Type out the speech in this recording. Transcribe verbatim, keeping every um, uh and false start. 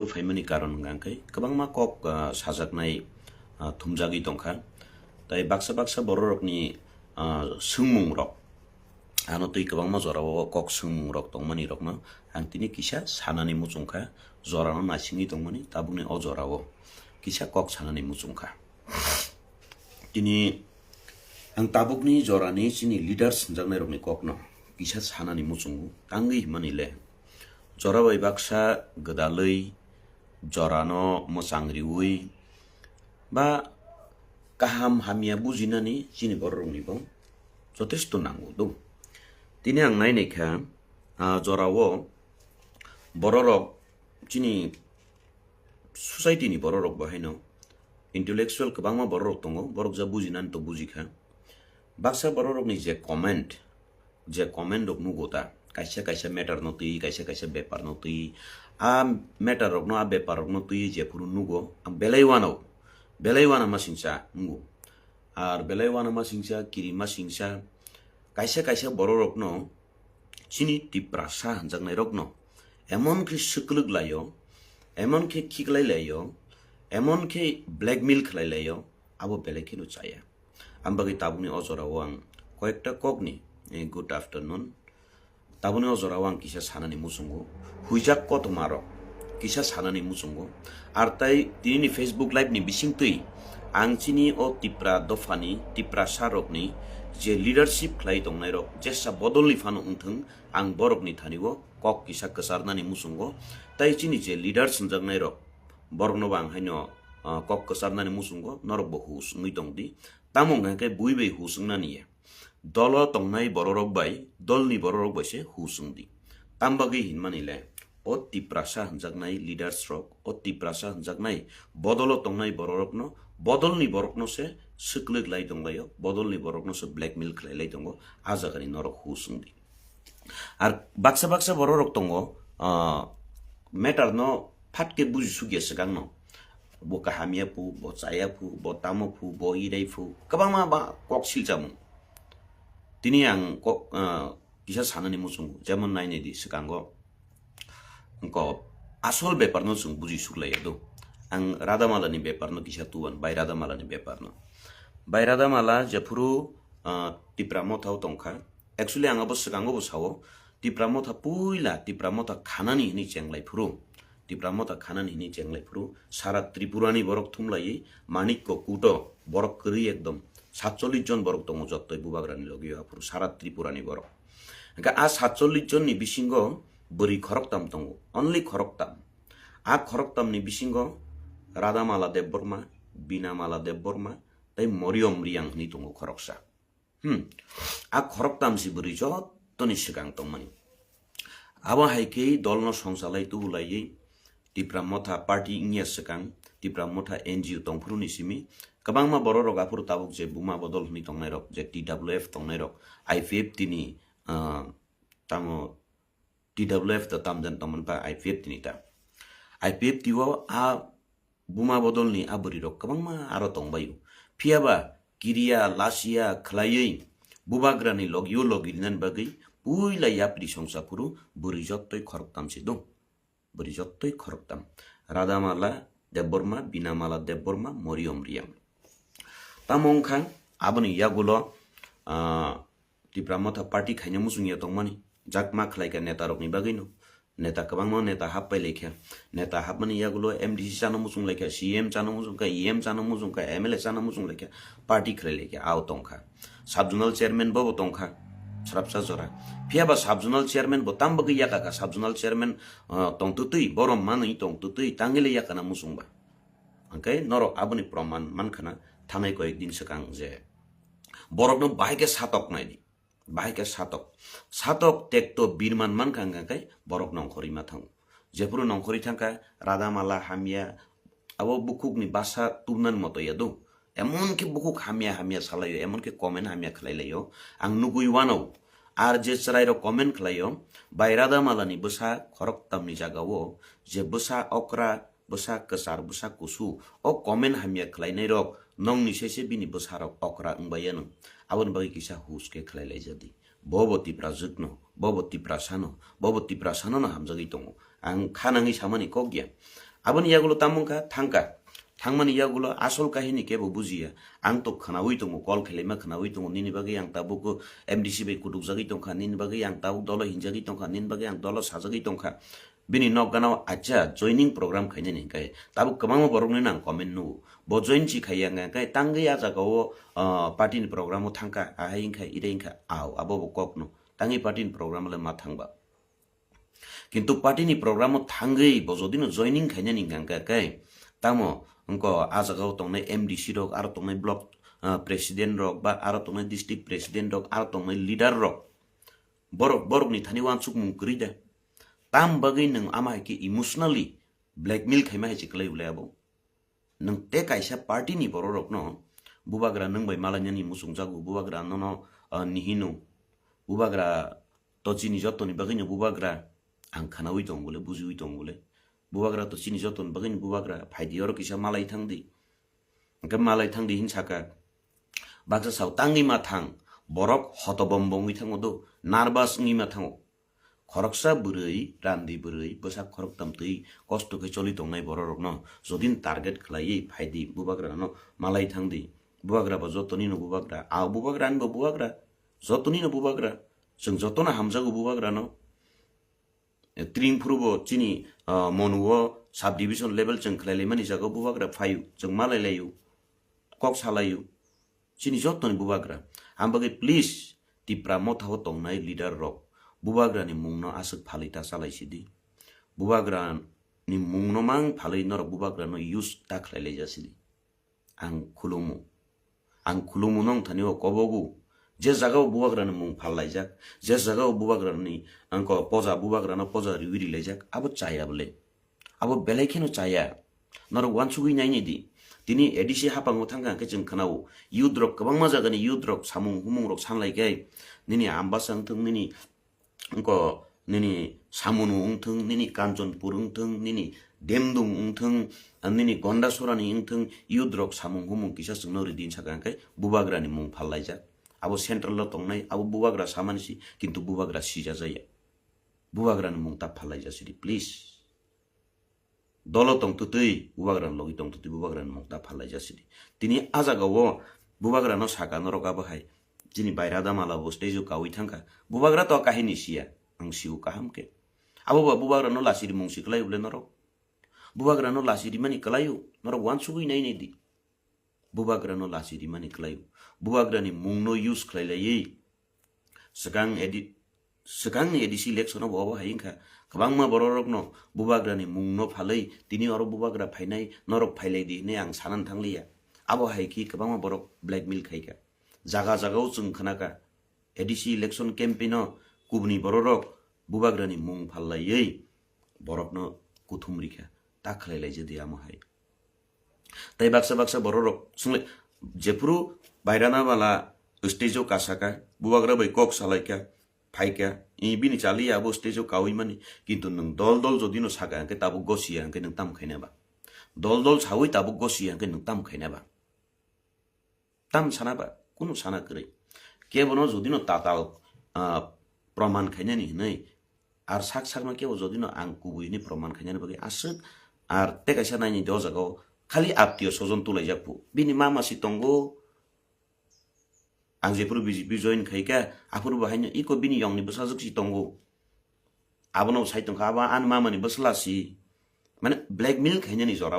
Phaimani karon hwnkha khe kwbangma kok, ah, sajaknai, ah, thumjagwi tongkha. Tai baksa baksa bororokni, ah, swngmungrok ano twi kwbangma jorao kok swngmungrok tongmani rokno ang tini kisa sanani muchungkha, jorano naisingwi tongmani tabukni o jorao kisa kok sanani muchungkha. Tini ang tabukni jorani chini leaders hwnjaknairokni kokno kisa sanani muchungo, tangwi himani le jora bai baksa gwdalwi jorano mwchang riwi ba kaham hamya bujinani chini bororoknibo jotesto nango do. Tini ang nainaikha, ah, jorao bororok chini society ni bororok bo haino intellectual kwbangma bororok tongo, borok ja bujinani to bujikha. Baksa bororokni je comment, je comment rok nugo ta, kaisa kaisa matter no twi, kaisa kaisa bepar no twi, a matter rok no, a bepar rok no twi je phuru nugo, ang belai wano, belai wana ma singsa nugo. Ar belai wana ma singsa, kiri ma singsa, kaisa kaisa bororok no chini Tiprasa hwnjaknairokno emon khe swklwk laio, emon khe khiklai laio, emon khe blackmail khlai laio, abo belai kheno chaya. Ang bagwi tabukni o jorao ang koyekta kokni, eh, good afternoon. Tabukni o jorao ang kisa sanani muchungo, huijak kotomarok kisa sanani muchungo. Ar tai tinini Facebook live ni bisingtwi ang chini o Tipra dophani, Tiprasa rokni je leadership khlai tongnairok jesa bodolni phano wngthwng, ang borokni thani o kok kisa kwcharnani muchungo. Tai chini je leaders hwnjaknairok, borokno bo ang haino, ah, kok kwcharnani muchungo, norok bo hus wngwi tongdi. Tamo hwnkha khe bui bai hus wngnani ya. Dolo tongnai bororok bai, dolni bororok bai se hus wngdi. Tam bagwi hinmani le, o Tiprasa hwnjaknai leaders rok, o Tiprasa hwnjaknai bodolo tongnai bororokno, bodolni borokno se swklwk lai tonglaio, bodolni borokno se blackmail khlai lai tongo, a jagani norok hus wngdi. Ar baksa baksa bororok tongo, ah, matter no phat khe buji sukya swkang no. Bo kaham ya phu, bo chaya phu, bo tamo phu, bo irai phu, kwbangma ba kok silchamung. Tini ang kok, ah, kisa sanani muchungo, jemon nainai di swkango. Wngkha asol bepar no chwng buji suklaiya do. Ang Radhamala ni bepar no kisa tuban, bai Radhamala ni bepar no. Bai Radhamala jephuru, ah, Tipra Motha o tongkha. Actually ang abo swkango bo sao, Tipra Motha puila, Tipra Motha khanani hwnwi chenglai phuru. Tipra Motha khanani hwnwi chenglai phuru, sara Tripura ni borok thumlaiwi Manikko Kuto borok kwrwi ekdom satchollish jon borok tongo jottoi bubagrani logio aphuru sara Tripura ni borok. Hwnkhe a satchollish jon ni bisingo bwrwi khoroktam tongo, only khoroktam. A khoroktam ni bisingo Radhamala Debbarma, Binamala Debbarma, tei Moriyom Riyang hwnwi tongo khoroksa. Hmm. A khoroktam si bwrwi jottoni swkang tongmani. Abo hai khe dolno songchalai tubulaiwi Tipra Motha party wngya swkang, Tipra Motha N G O tongphuru ni simi kwbangma bororok aphuru tabuk je Buma Bodol hwnwi tongnairok, je T W F tongnairok, I P F T ni, ah, tamo T W F da tamjani tongmani ba I P F T ni ta. I P F T o a Buma Bodolni a bwrwirok kwbangma aro tongbaio. Phiyaba kiriya, lasiya khlaiwi bubagrani logio logi rinani bagwi puila yapri songsa phuru bwrwi jottoi khoroktam se do. Bwrwi jottoi khoroktam. Radhamala Debbarma, Binamala Debbarma, Moriyom Riyang. Tamo wngkha aboni yagulo, ah, Tipra Motha party khaina muchungya tongmani, jakma khlaikha netarokni bagwino. Neta kwbangma neta happai laikha. Neta hapmani yagulo M D C chana muchung laikha, C M chana muchung kha, E M chana muchung kha, M L A chana muchung laikha, party khlai laikha, ao tongkha. Sub-zonal chairman bobo tongkha, srapsa jora. Phiyaba sub-zonal chairman bo tam bagwi yakha kha, sub-zonal chairman, ah, tongtwtwi, borom manwi tongtwtwi, tangwili yakhana muchungba. Hwnkhe norok aboni proman mankhana thanai koyek din swkang je borokno bahai khe satok naidi. Bahai khe satok. Satok tekto birman mankha hwnkha khe borok nongkhorwi ma thango. Jephuru nongkhorwi thangkha, Radhamala hamya, abo bukhukni basa tubnani moto ya do. Emon khe bukhuk hamya hamya salaio, emon khe comment hamya khlai laio. Ang nugwi wano. Ar je chwrairok comment khlaio, bai Radhamalani bwsa khoroktamni jagao je bwsa okra, bwsa kwchar, bwsa kusu, o comment hamya khlainairok nongni sese bini bwsarok okra wngbai anw. Aboni bagwi kisa hus khe khlai laijadi. Bobo Tiprajwkno, bobo Tiprasano, bobo Tiprasanono hamjagwi tongo. Ang kha nangwi samani kok ya. Aboni yagulo tamo wngkha, thangkha. Thangmani yagulo asol kahini kebo bujiya. Ang to khwnawi tongo, call khelaima khwnawi tongo, nini bagwi ang tabuk M D C bai kutukjagwi tongkha, nini bagwi ang tabuk dolo hinjagwi tongkha, nini bagwi ang dolo sajagwi tongkha. Bini nok gana o acha joining program khainani hwnkhe tabuk kwbangma borokni nang comment nugo. Bo join si khaiya hwnkhe tangwi a jaga o, ah, party ni program o thangkha, ahai wngkha, irai wngkha, ao, abo bo kokno. Tangwi party ni program le ma thangba. Kintu party ni program o thangwi bo jodi no joining khainani hwnkha khe, tamo wngkha a jaga o tongnai M D C rok, aro tongnai block, ah, president rok, ba aro tongnai district president rok, aro tongnai leader rok, borok, borok ni thani uansukmung kwrwi da. Tam bagwi nwng ama hai khe emotionally blackmail khaima hai se kwlai ule abo. Nwng tei kaisa party ni borok rokno bubagra nwng bai malainani muchungjago, bubagra nono, ah, nihino, bubagra to chini jotoni bagwino bubagra ang khwnawi tongo bole, bujiwi tongo bole, bubagra to chini jotoni bagwino bubagra phaidi oro kisa malai thangdi, hwnkhe malai thangdi hin saka. Baksa sao tangwi ma thang, borok hotobombo wngwi thango do, nervous wngwi ma thango. Khoroksa bwrwi, randi bwrwi, bwsak khoroktam twi kosto khe choli tongnai bororokno jodin target khlaiwi phaidi, bubagrano malai thangdi. Bubagra bo jotonino bubagra, a bubagra ani bo bubagra, jotonino bubagra. Chwng jotono hamjago bubagrano. Tring phuru bo chini, ah, Monu o sub division level chwng khlai laimani jaga o bubagra phaio, chwng malai laio, kok salaio. Chini jotoni bubagra. Ang bagwi please Tipra Motha o tongnai leader rok bubagra ni mungno aswk phalwi ta chalai sidi. Bubagra ni mungno mang phalwi norok bubagra no use ta khlai lai ja sidi. Ang khulumu. Ang khulumu nong thani o kobogu. Je jaga o bubagra ni mung phal laijak, je jaga o bubagra ni angko poja bubagra no poja riwi ri laijak, abo chaya bole. Abo belai kheno chaya. Norok uansugwi nainai di. Tini A D C haphango thangkha hwnkhe chwng khwnao. Youth rok kwbangma jagani youth rok samung humung rok sanlaikhai. Nini Ambasa wngthung, nini wngko nini Samunu wngthung, nini Kanchanpur wngthung, nini Demdung wngthung, nini Gondasorani wngthung, youth rok samung humung kisa chwngno ri din sakha hwnkhe bubagrani mung phallaijak. Abo central o tongnai, abo bubagra samani si, kintu bubagra sijajaya. Bubagrani mung ta phallaijak sidi, please. Dolo tong twtwi, bubagra logi tong twtwi, bubagra ni mung ta phalai jasidi. Tini a jaga o bubagra no saka norok abo hai. Chini baira da mala bo stage o kawi thangkha. Bubagra to kahini siya, ang siu kaham khe. Abo ba bubagra no lasi rimung si kwlai bole norok. Bubagra no lasi rimani kwlai o, norok uansugwi nai nai di. Bubagra no lasi rimani kwlai o. Bubagra ni mung no use khlai laiwi. Swkang edi-, swkangni A D C election o bo obo hai wngkha. Kwbangma bororokno bubagrani mungno phalwi tini oro bubagra phainai, norok phailai di hinwi ang sanani thangliya. Abo hai khe kwbangma borok blackmail khaikha. Jaga jaga o chwng khnakha, A D C election campaign o kubuni bororok bubagrani mung phallaiwi borokno kuthum rikha. Ta khlai laijadi amo hai. Tei baksa baksa bororok swnglai, jephuru bairana bala stage o kasaka, bubagra bai kok salaika, phaika, i bini chaliya abo stage o kawi mani, kintu nwng dol dol jodi no saka hwnkhe tabuk gosiya hwnkhe nwng tam khaina ba? Dol dol sawi tabuk gosiya hwnkhe nwng tam khaina ba? Tam sana ba, kunu sana kwrwi. Kebono jodi no tatal, ah, proman khainani hinwi, ar sak sakno kebo jodi no ang kubui hinwi proman khainani bagwi aswk, ar tei kaisa naini do jaga o khali aptiyo sojon tulaijak phu. Bini mama si tongo, ang jephuru B J P join khaikha, aphuru bo haino iko bini yongni bwsajwk si tongo. Abono sai tongkha, abo ani mamani bwsla si. Mane blackmail khainani jora